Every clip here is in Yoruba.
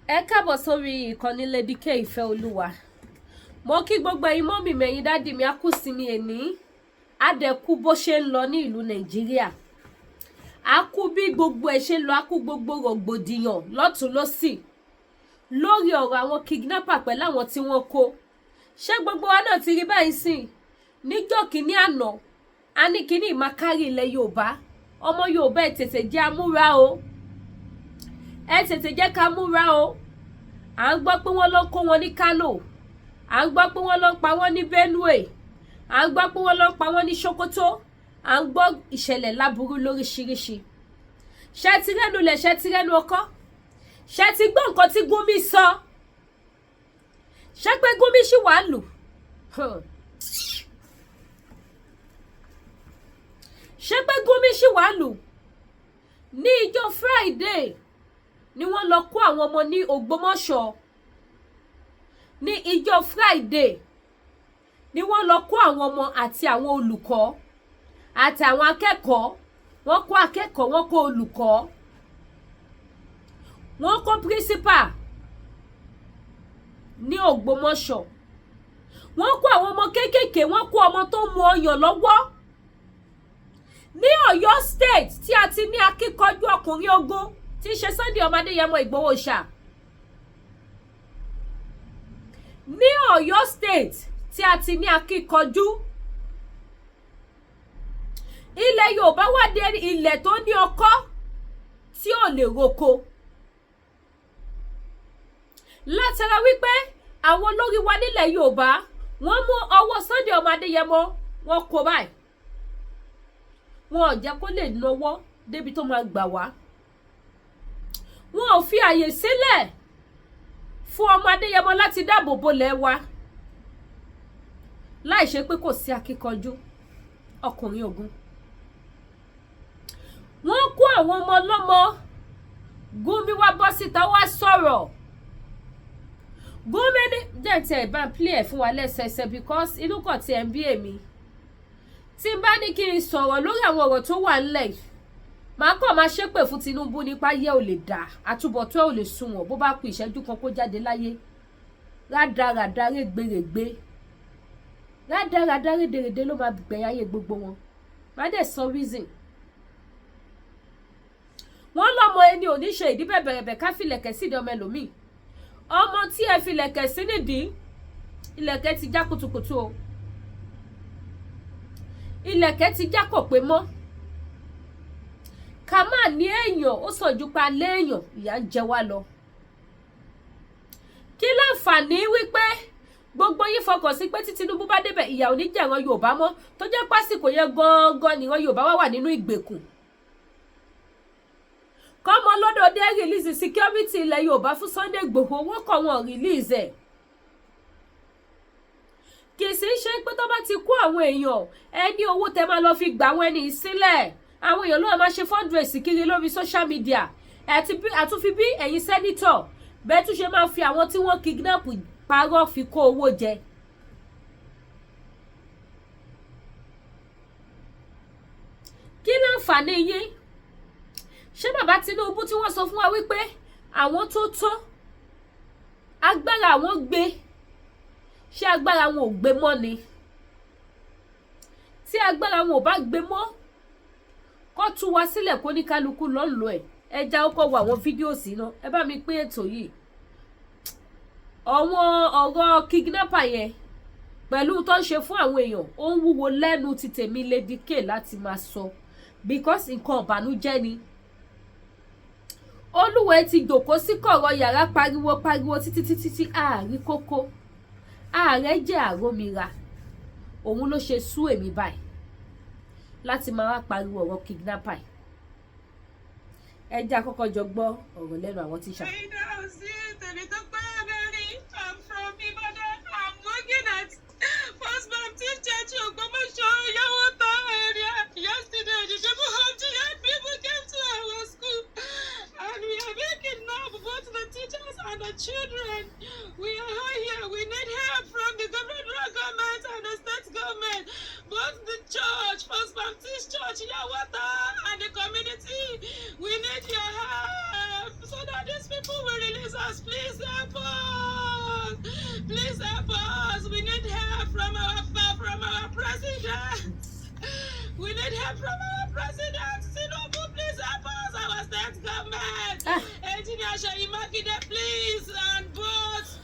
Ẹ káàbọ̀ sórí ìkànnì Lady K Ìfẹ́ Olúwa. Mo kí gbogbo ẹ̀yin mummy mi, ẹ̀yin daddy mi, á kú sinmi èní, á dẹ̀ kú bó ṣe ń lọ ní ìlú Nàìjíríà, á kú bí gbogbo ẹ̀ ṣe ń lọ, á kú gbogbo rògbòdìyàn lọ́tún lọ́sì lórí ọ̀rọ̀ àwọn kidnapper pẹ̀lú àwọn tí wọ́n kó. Ṣé gbogbo wa náà ti rí báyìí sìn? Níjọ́ kínní àná, a ní kínní ìmáa kárí ilẹ̀ Yorùbá. Ọmọ Yorùbá, ẹ̀ tètè jẹ́ amúra o, ẹ tètè jẹ́ ká múra o. À ń gbọ́ pé wọ́n ló ń kó wọn ní Kano, à ń gbọ́ pé wọ́n ló ń pa wọ́n ní Benue, à ń gbọ́ pé wọ́n ló ń pa wọ́n ní Sokoto, à ń gbọ́ ìṣẹ̀lẹ̀ láburú lóríṣiríṣi. Ṣé ti rẹ́nu lẹ̀? Ṣé ti rẹ́nu ọkọ́? Ṣé ti gbọ́ nǹkan tí Gumi sọ? Ṣé pé Gumi ṣì wà lù? Ṣé pé Gumi ṣì wà lù? Ní ìjọ Friday ni wọ́n lọ kó àwọn ọmọ ní Ògbómọ̀ṣọ́. Ní ìjọ Friday ni wọ́n lọ kó àwọn ọmọ àti àwọn olùkọ́ àti àwọn akẹ́kọ̀ọ́. Wọ́n kó akẹ́kọ̀ọ́, wọ́n kó olùkọ́, wọ́n kó principal ní Ògbómọ̀ṣọ́. Wọ́n kó àwọn ọmọ kéékèèké, wọ́n kó ọmọ tó mu ọyàn lọ́wọ́. Ní Ọ̀yọ́ State tí a ti ní akíkanjú ọkùnrin ogun tí í ṣe Sunday ọmọ Adéyẹmọ Ìgbòho ṣá, ní Ọ̀yọ́ State tí a ti ní akíkanjú, ilẹ̀ Yorùbá wà dé ilẹ̀ tó ní ọkọ́ tí ò lè roko, látara wípé àwọn olórí wa nílẹ̀ Yorùbá, wọ́n mú ọwọ́ Sunday ọmọ Adéyẹmọ, wọn kó báyìí, wọn ò jẹ́ kó lè nọwọ́ débi tó máa gbà wá. Wọn ò fi àyè sílẹ̀ fún ọmọ Adéyẹmọ láti dáàbò bolẹ̀ wa, láì ṣe pé kò sí akíkanjú ọkùnrin ogun. Wọ́n kó àwọn ọmọ ọlọ́mọ. Gumi wá bọ́ síta, wá sọ̀rọ̀. Gumi ní jẹ́ tí ẹ̀ bá ń play ẹ̀ fún wa lẹ́sẹẹsẹ, because inú kàn tí ẹ̀ ń bí èmi. Tí n bá ní kí n sọ̀rọ̀ lórí àwọn ọ̀rọ̀ tó wà ńlẹ̀ yìí, màá kàn máa ṣépè fún Tinubu nípa yẹ ò lè dà, àtúbọ̀tán ò lè sunwọ̀n. Bó bá kú ìṣẹ́jú kan kó jáde láyé, rádaràdà, rẹ́gbẹ̀rẹ̀gbẹ̀, rádaràdà, rédèrèdè ló máa gbẹ̀yìn ayé gbogbo wọn. Má dẹ̀ sọ reason. Wọ́n lọ́mọ ẹni ò ní ṣe ìdí bẹ̀bẹ̀rẹ̀bẹ̀ ká filẹ̀kẹ̀ sídìí ọmọ ẹlòmíì. Ọmọ tí ẹ filẹ̀kẹ̀ sí nídìí, ilẹ̀kẹ̀ ti já kutukutu o, ilẹ̀kẹ̀ ti já, kò pé mọ́. Ká má ní èèyàn, ó sàn ju pa léèyàn, ìyà ń jẹ wá lọ. Kí láǹfààní wípé gbogbo yín fọkàn sí pé tí Tinubu bá débẹ̀, ìyà ò ní jẹ̀ràn Yorùbá mọ́, tó jẹ́ pásìkò yẹn gangan nìran Yorùbá wà nínú ìgbèkùn? Kọ́mọ lọ́dọ̀ dé release security ilẹ̀ Yorùbá fún Sunday Igboho, wọ́n kọ̀, wọ́n release ẹ̀. Kì í sì ń ṣe pé tó bá ti kó àwọn èèyàn, ẹ ní owó tẹ máa lọ fi gbà àwọn ẹni sílẹ̀. Àwọn èèyàn ló máa ṣe fundraise kiri lórí social media, àti àtúnfi bí ẹ̀yin senator bẹ́ẹ̀ tún ṣe máa fi àwọn tí wọ́n kidnap parọ́ fi kó owó jẹ. Kí láǹfààní yín? Ṣé bàbá Tinubu tí wọ́n sọ fún wa wípé àwọn tó tó agbára àwọn gbé, ṣé agbára wọn ò gbé mọ́ ni? Tí agbára wọn ò bá gbé mọ́, kó tú wa sílẹ̀, kó ní kálukú lọ́ọ́ ẹ̀. Ẹ já ó kọ́ wo àwọn fídíò sí náà. Ẹ bá mi pín ètò yìí. Àwọn ọ̀rọ̀ kidnapper yẹn pẹ̀lú tó ń ṣe fún àwọn èèyàn, ó ń wúwo lẹ́nu ti tèmi Lady K láti máa sọ, because nǹkan ìbànújẹ́ ni. Olúwẹ̀ ti jòkó sí kọ̀rọ̀ yàrá, pariwo pariwo títí títí tí ààrí kókó ààrẹ jẹ́ àrómira. Òun ló ṣe sú èmi báyìí láti máa wá pariwo ọ̀rọ̀ kidnapper yìí. Ẹ jẹ́ àkọ́kọ́ jọ gbọ́ ọ̀rọ̀ lẹ́nu àwọn tíṣà. I'm from Ibadan. I'm working at First Baptist Church, Ogbomoso, Yawota area. Yesterday, the people of Jihad people came to our school and we are being kidnapped, both the teachers and the children. We are all here. We need help from the federal government and the state government, both the church, First Baptist Church, Yawota, and the community. We need your help so that these people will release. Jesus, please help us. Please help us. We need help from our president. We need help from our president. Tinubu, please help us. Our state government. Ah. Engineer Seyi Makinde, please, and both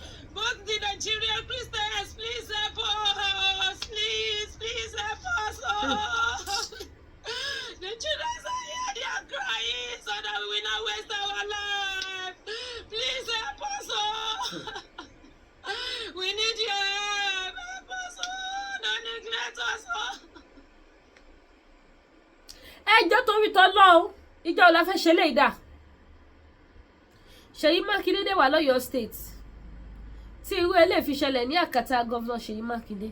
the Nigerian Christians, please help us. Please, please help us. Oh. The children are here, they are crying so that we will not waste our life. Please help us. Oh. We need your help. Help us. Oh. Don't neglect us. Oh. Ẹjọ́ torí tọ́lọ́ ìjọ la fẹ́ ṣe léyìí dà. Ṣèyí Mákindé dé wà lọ́yọ̀ọ́ State tí irú eléyìí fi ṣẹlẹ̀ ní àkàtà Governor Ṣèyí Mákindé,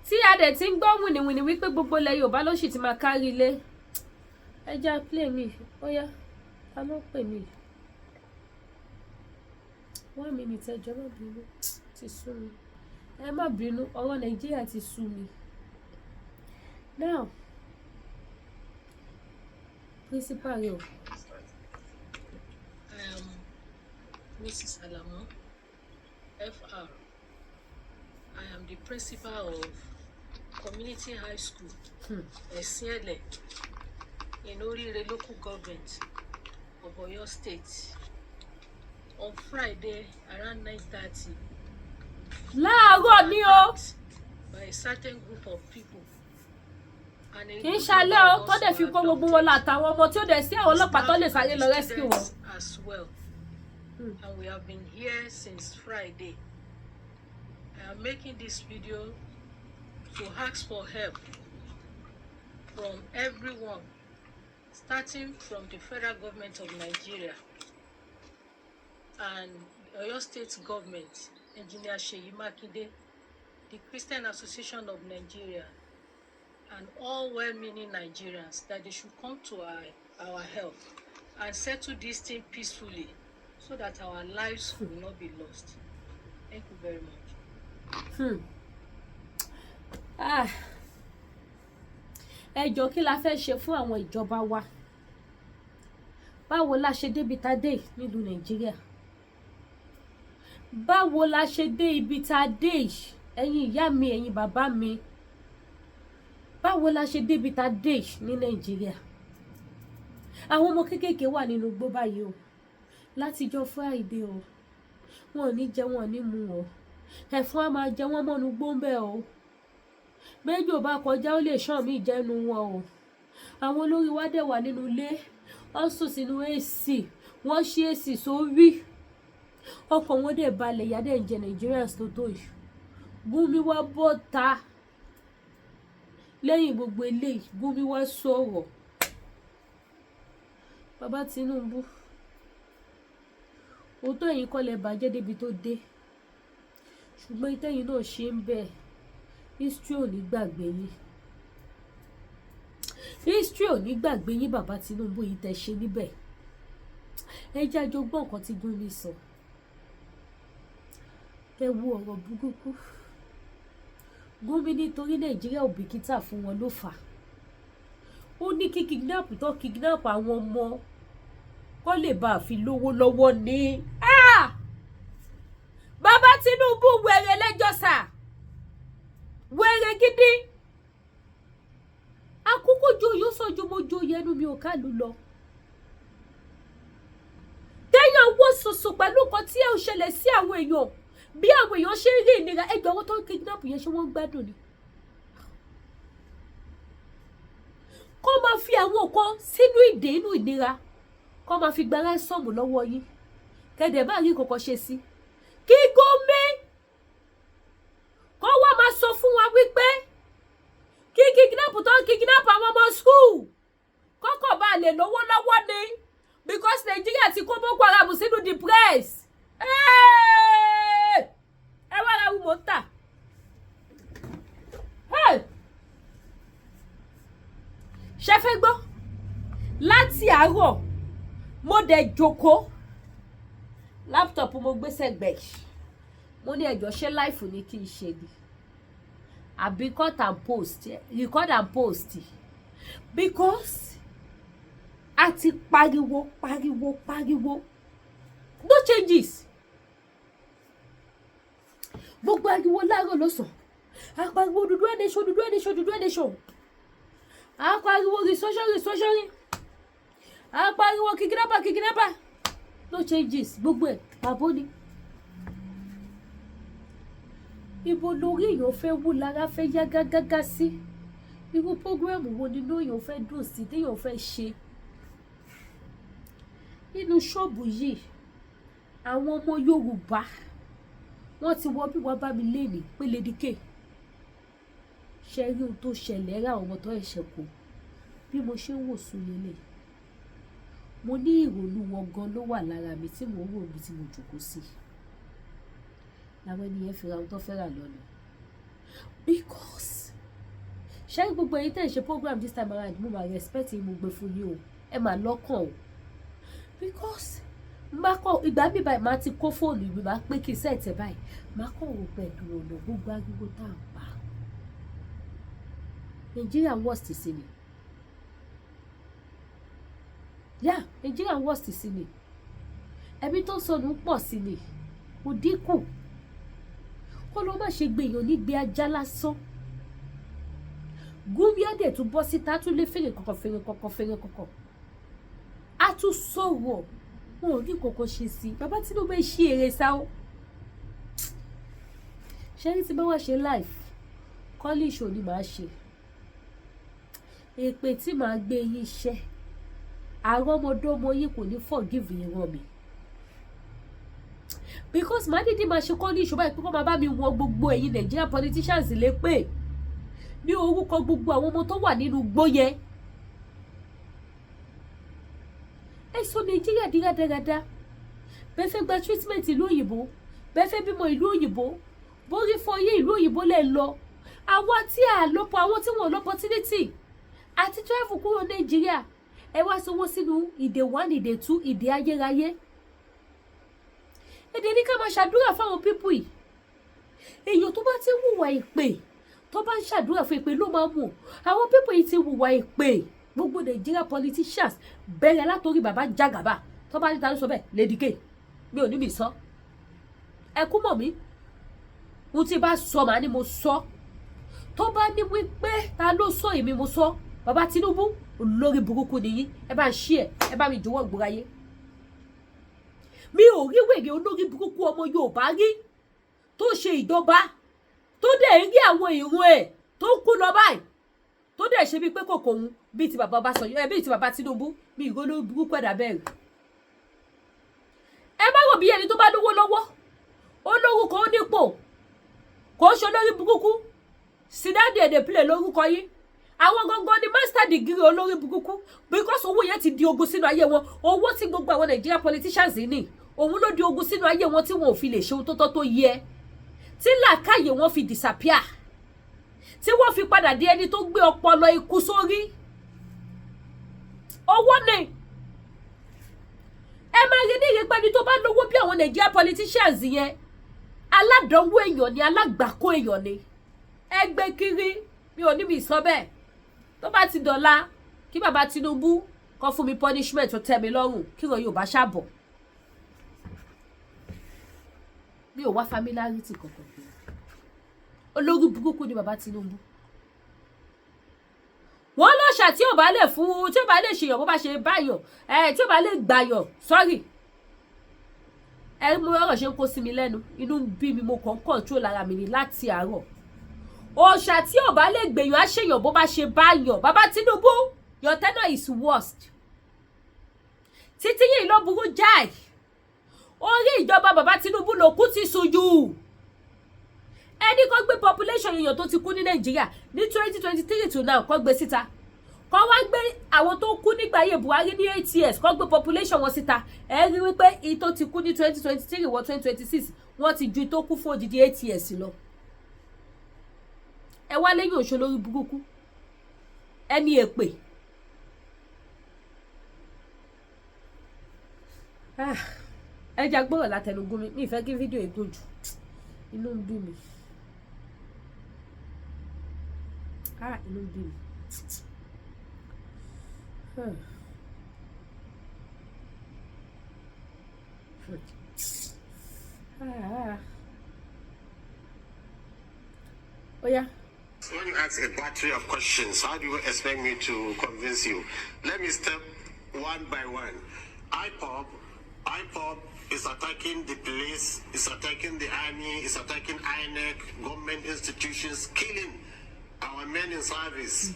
tí a dẹ̀ ti ń gbọ́ wìnìwìnì wípé gbogbo ilẹ̀ Yorùbá ló sì ti máa kárí ilé. Ẹ já play mi. Ó yá, ta ló pè mí? One minute, ẹ jọ̀ọ́, má bínú, ti sú mi, ẹ má bínú, ọ̀rọ̀ Nàìjíríà ti sú mi. Now, principal rẹ o. I am Mrs. Alamu, FR. I am the principal of Community High School, Esiele, in Orire Local Government of Oyo State. On Friday, around 9:30, Láàárọ̀ ni o. by a certain group of people. Kì í ṣalẹ́ o, tó dẹ̀ fi kó gbogbo wọn lọ àtàwọn ọmọ, tí ó dẹ̀ sí àwọn ọlọ́pàá tó lè sáré lọ rescue wọn. As well. And we have been here since Friday. I am making this video to ask for help from everyone, starting from the federal government of Nigeria and Oyo State government, Engineer Seyi Makinde, the Christian Association of Nigeria, and all well-meaning Nigerians that they should come to our help and settle this thing peacefully so that our lives will not be lost. Thank you very much. Ah. Ẹ jọ̀ọ́, kí la fẹ́ ṣe fún àwọn ìjọba wa? Báwo la ṣe débi tá a dé nílùú Nàìjíríà? Báwo la ṣe dé ibi tá a dé yìí? Ẹ̀yin ìyá mi, ẹ̀yin bàbá mi, báwo la ṣe débi tá a dé yìí ní Nàìjíríà? Àwọn ọmọ kéékèèké wà nínú igbó báyìí o látijọ́ Friday o. Wọn ò ní jẹ, wọn ò ní mu o. Ẹ̀fọn á máa jẹ wọ́n mọ́nu gbóńbẹ́ o. Méjì ò bá kọjá, ó lè ṣàn mí jẹ́nu wọn o. Àwọn olórí wa dẹ̀ wà nínú ilé, wọ́n sùn sínú AC, wọ́n ṣí AC sórí, ọkàn wọn dẹ̀ balẹ̀. Ìyà dẹ̀ ń jẹ Nigerians tó tó yìí. Gumi wá bọ́ta lẹ́yìn gbogbo eléyìí, Gumi wá sọ̀rọ̀. Bàbá Tinubu, òótọ́ ẹ̀yin kọ́ lẹ bàjẹ́ débi tó dé, ṣùgbọ́n ìtẹ́yìn náà ṣe ń bẹ́ẹ̀, history ò ní gbàgbé yín, history ò ní gbàgbé yín. Bàbá Tinubu yìí tẹ́ ṣe níbẹ̀, ẹ jẹ́ àjọ gbọ́ nǹkan tí Gumi sọ. Ẹ wo ọ̀rọ̀ burúkú Gumi, nítorí Nàìjíríà ò bìkítà fún wọn ló fà á. Ó ní kí kidnap tó kidnap àwọn ọmọ kó lè bá a fi lówó lọ́wọ́ ní. Ah! Bàbá Tinubu, wèrè lẹ́jọ́ sà, wèrè gidi. Àkókò joyè ó sọjú mo joyè, ẹnu mi ò kálù lọ. Téèyàn wò sùsù pẹ̀lú nǹkan tí ẹ̀ ń ṣẹlẹ̀ sí àwọn èèyàn, bí àwọn èèyàn ṣe ń rí ìnira, ẹjọ́ owó tó ń kidnap yẹn, ṣé wọ́n ń gbádùn ni? Kó máa fi àwọn kan sínú ìdè, inú ìnira, kó máa fi gba ransom lọ́wọ́ yín, kẹ́dẹ̀ má rí kankan ṣe sí. Kí Gumi kó wá máa sọ fún wa wípé kí kidnap tó ń kidnap àwọn ọmọ school kọ́kọ́ bá lè lówó lọ́wọ́ ni, because Nàìjíríà ti kó Boko Haram sínú the press. Ẹ wá ra wúmọ̀ ń tà. Hey! Ṣe fẹ́ gbọ́? Láti àárọ̀ mo dẹ̀ jókòó, laptop mo gbé sẹ́gbẹ̀ẹ́ yìí. Mo ní ẹjọ́, ṣé live ni kí n ṣe ni àbí cut and post, record and post? Because a ti pariwo, pariwo, pariwo. No changes. Gbogbo ariwo láàárọ̀ lọ́sàn-án, apariwo Odùduwà nation, Odùduwà nation, Odùduwà nation, apariwo restructuring, restructuring, apariwo kidnapper, kidnapper. No changes. Gbogbo ẹ̀ pàbó ni. Ibo lórí èèyàn fẹ́ wú, lára fẹ́ yá gágágá sí? Irú program wo nínú èèyàn fẹ́ dùn sí téèyàn fẹ́ ṣe nínú ṣọ́ọ̀bù yìí? Àwọn ọmọ Yorùbá, wọ́n ti wọ bí wọ́n bá mi léèní pé Lady K ṣe rí ohun tó ṣẹlẹ̀ rà, àwọn ọmọ tó ẹ̀ṣẹ̀ kù. Bí mo ṣe ń wò sùn lélẹ̀, mo ní ìrònú wọn gan ló wà lára mi tí mò ń rò bí tí mo jòkó sí làwọn ènìyàn fi ra ohun tó fẹ́ rà lọ́nà. Because ṣé gbogbo ẹ̀yin tẹ́ ẹ̀ ṣe program this time around, mo máa respect yín, mo gbé fún yín o, ẹ máa lọ́kàn o. Because máa kọ ìgbà mi báyìí, máa ti kó fóònù mi, máa pé kí n set ẹ̀ báyìí, máa kọ̀ wò pẹ̀lú ọ̀nà. Gbogbo ariwo tá à ń pa, Nàìjíríà worst sí ni. Yeah, Nàìjíríà worst sí ni. Ẹbí tó sọnù pọ̀ sí ni, kò dínkù. Kó ló má ṣe gbèyàn nígbé ajá lásán. Gumi á dẹ̀ tún bọ́ síta, tún lé fèrè kọ̀kọ̀, fèrè kọ̀kọ̀, fèrè kọ̀kọ̀, á tún sọ̀rọ̀. Wọn ò ní kankan ṣe sí. Bàbá Tinubu ẹ ṣí eré sá o. Ṣé ní tí bá wá ṣe live kọ́lí ìṣò ni màá ṣe èpè tí màá gbé yín ṣẹ́, àrọ́mọdọ́mọ yín kò ní forgive ìran mi, because màá dídí máa ṣe kọ́lí ìṣò báyìí pé kó máa bá mi wọ gbogbo ẹ̀yin Nigerian politicians lépè ní orúkọ gbogbo àwọn ọmọ tó wà nínú igbó yẹn. Ẹ sọ Nàìjíríà di rádaràda. Bẹ́ẹ̀ fẹ́ gba treatment ìlú òyìnbó, bẹ́ẹ̀ fẹ́ bímọ ìlú òyìnbó, bórí fọyín ìlú òyìnbó lẹ̀ lọ. Àwọn tí a lọ́pọ̀, àwọn tí wọ́n l'opportunity àti travel kúrò Nàìjíríà, ẹ wá sanwó sínú ìdè one, ìdè two, ìdè ayérayé. Èdè ní ká máa ṣàdúrà fáwọn people yìí. Èèyàn tó bá ti ń hùwà ìpè, tó bá ń ṣàdúrà fún ìpè ló máa mú. Àwọn people yìí ti hùwà ìpè. Gbogbo Nàìjíríà politicians, bẹ̀rẹ̀ látòrí bàbá Jagaba. Tó bá níta ló sọ bẹ́ẹ̀, Lady K, mi ò ní mi sọ. Ẹ kú mọ̀ mí, mo ti bá sọ màá ní mo sọ. Tó bá ní wípé ta ló sọ, èmi mo sọ. Bàbá Tinubu, olórí burúkú nìyí. Ẹ bá ń ṣí ẹ, ẹ bá mi jọ̀wọ́ gbòòrò. Mi ò rí wèrè olórí burúkú ọmọ Yorùbá rí tó ṣe ìjọba, tó dẹ̀ ń rí àwọn ìrun ẹ̀ tó ń kú lọ báyìí, tó dẹ̀ ṣe bíi pé kòkò òun bíi ti bàbá Ọbásanjọ́ ẹ, bíi ti bàbá Tinubu. Mi ìró olórí burúkú ẹ̀dá bẹ́ẹ̀ rí. Ẹ má rò bí ẹni tó bá lówó lọ́wọ́, ó lórúkọ, ó nípò, kò ń ṣe olórí burúkú. Sidadi èdè play lórúkọ yín. Àwọn gangan ni master degree olórí burúkú, because owó yẹn ti di ogun sínú ayé wọn. Owó tí gbogbo àwọn Nigeria politicians ní, òun ló di ogun sínú ayé wọn tí wọn ò fi lè ṣe ohun tó tọ́ tó yẹ, tí làákàyè wọn fi disappear, tí wọ́n fi padà di ẹni tó gbé ọpọlọ ikú sórí. Owó ni. Ẹ máa rí ní ìrẹ́pẹ́ ni tó bá lówó bí àwọn Nigeria politicians yẹn, aládánwò èèyàn ni, alágbàkó èèyàn ni. Ẹ gbé kiri, mi ò ní mi sọ bẹ́ẹ̀. Tó bá ti dọ̀la, kí bàbá Tinubu kó fún mi punishment tó tẹ́ mi lọ́rùn, kí ìran Yorùbá ṣàbọ̀. Mi ò wá familiarity kankan. Olórí burúkú ni bàbá Tinubu. Wọ́n lọ́ṣà tí ò bá lè fún, tí ò bá lè ṣèyàn bó bá ṣe báyọ̀ ẹ, tí ò bá lè gbàyàn, sorry, ẹ mú ọ̀rọ̀ ṣe ń kó sí mi lẹ́nu, inú ń bí mi, mo kàn ń control ara mi ní láti àárọ̀. Òòṣà tí ò bá lè gbèyàn á ṣèyàn bó bá ṣe báyọ̀. Bàbá Tinubu, your tenure is worst. Títí yìí ló burú jáì. Orí ìjọba bàbá Tinubu ló kú ti sùn jù. Ẹni kó gbé population èèyàn tó ti kú ní Nàìjíríà ní 2023 to now, kó gbé síta. Kó wá gbé àwọn tó kú nígbà ayé Buhari ní 8 years, kó gbé population wọn síta. Ẹ rí wípé èyí tó ti kú ní 2023 wọ 2026, wọ́n ti ju tó kú fún odidi 8 years lọ. Ẹ wá lẹ́yìn òṣèlú lórí burúkú ẹni èpè. Ah, ẹ jẹ́ agbọ́rọ̀ látẹnu Gumi. Mi ì fẹ́ kí fídíò yìí gùn jù, inú ń bí mi. Ah, inú ń bí mi. Ah. Ó yá. When you ask a battery of questions, how do you expect me to convince you? Let me step one by one. IPOB is attacking the police, is attacking the army, is attacking INEC, government institutions, killing our men in service.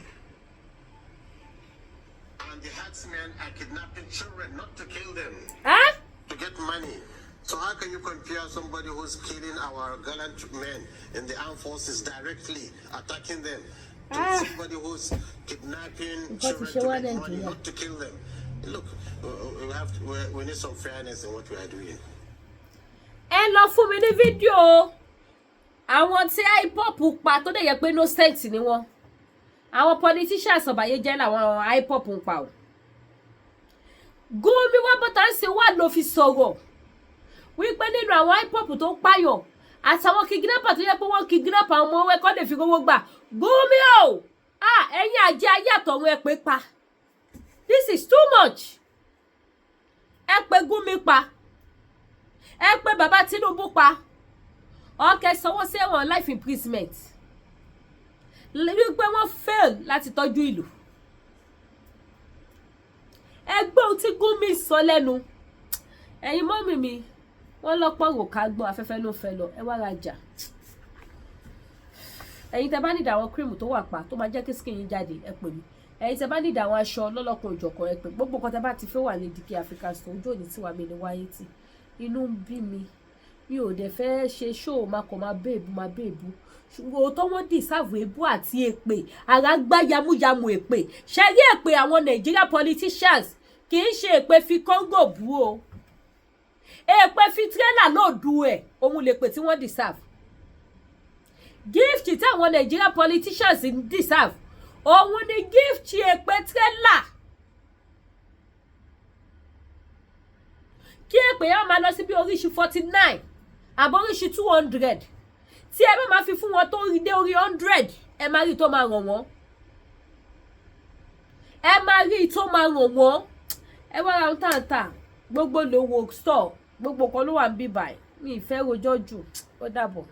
And the herdsmen are kidnapping children, not to kill them, Huh? to get money. So how can you compare somebody who's killing our gallant men in the armed forces directly, attacking them, to Ah. somebody who's kidnapping Nǹkan ti children ṣe to wá make money, Nàìjíríà. Not to kill them? Look, we have to, we need some fairness in what we are doing. Ẹ lọ fún mi ní fídíò àwọn tí IPOB pa tó dẹ̀ yẹ pé innocent ni wọ́n. Àwọn politicians ọ̀bàyéjẹ́ làwọn IPOB ń pa o. Gumi wá bọ́tà ń ṣe wà ló fi sọ̀rọ̀ wípé nínú àwọn IPOB tó ń pààyàn àtàwọn kidnapper tó yẹ pé wọ́n kidnap àwọn ọmọ wẹ́ kọ́ lè fi rówó gbà. Gumi o, ah, ẹ̀yin àjẹ́ ayé àtọ̀run, ẹ pé pa. This is too much. Ẹ pé Gumi pa, ẹ pé bàbá Tinubu pa, ọkẹ sanwó sẹ́wọ̀n, life imprisonment, wípé wọ́n fail láti tọ́jú ìlú. Ẹ gbọ́ ohun tí Gumi sọ lẹ́nu. Ẹ̀yin mummy mi, wọ́n lọ́pọ̀ rò ká gbọ́, afẹ́fẹ́ ló fẹ́ lọ. Ẹ wá rajà. Ẹ̀yin tẹ́ bá nídìí àwọn cream tó wà pa tó máa jẹ́ kí skin yín jáde, ẹ pè mí. Ẹ̀yin tẹ́ bá nídìí àwọn aṣọ lọ́lọ́kun òjọ̀kan, ẹ pè. Gbogbo nǹkan tẹ́ bá ti fẹ́ wà ní DK Africa Store. Ojú òní tiwa mi ní wáyé tì. Inú ń bí mi, mi ò dẹ̀ fẹ́ ṣe ṣóò máa kàn máa béèbú máa béèbú, ṣùgbọ́n òótọ́, wọ́n deserve èébú àti èpè. Ara gbá yamuyamu èpè. Ṣe rí èpè àwọn Nigeria politicians, kì í ṣe èpè fi kóńgò bú o, èpè fi tírélà lòdù ẹ̀, òun lè pè tí wọ́n deserve. Gift tí àwọn Nigeria politicians deserve, òun ni gift èpè tírélà, kí èpè yẹn máa lọ sí bí oríṣi 49 àbọ̀ oríṣi 200. Tí ẹ bá máa fi fún wọn tó rí dé orí 100, ẹ máa rí tó máa ràn wọ́n, ẹ máa rí tó máa ràn wọ́n. Ẹ wá ra ohun tá à ń tà, gbogbo lówó store, gbogbo kan ló wà ń bí báyìí. Mi ì fẹ́ rojọ́ jù. Ó dàbọ̀.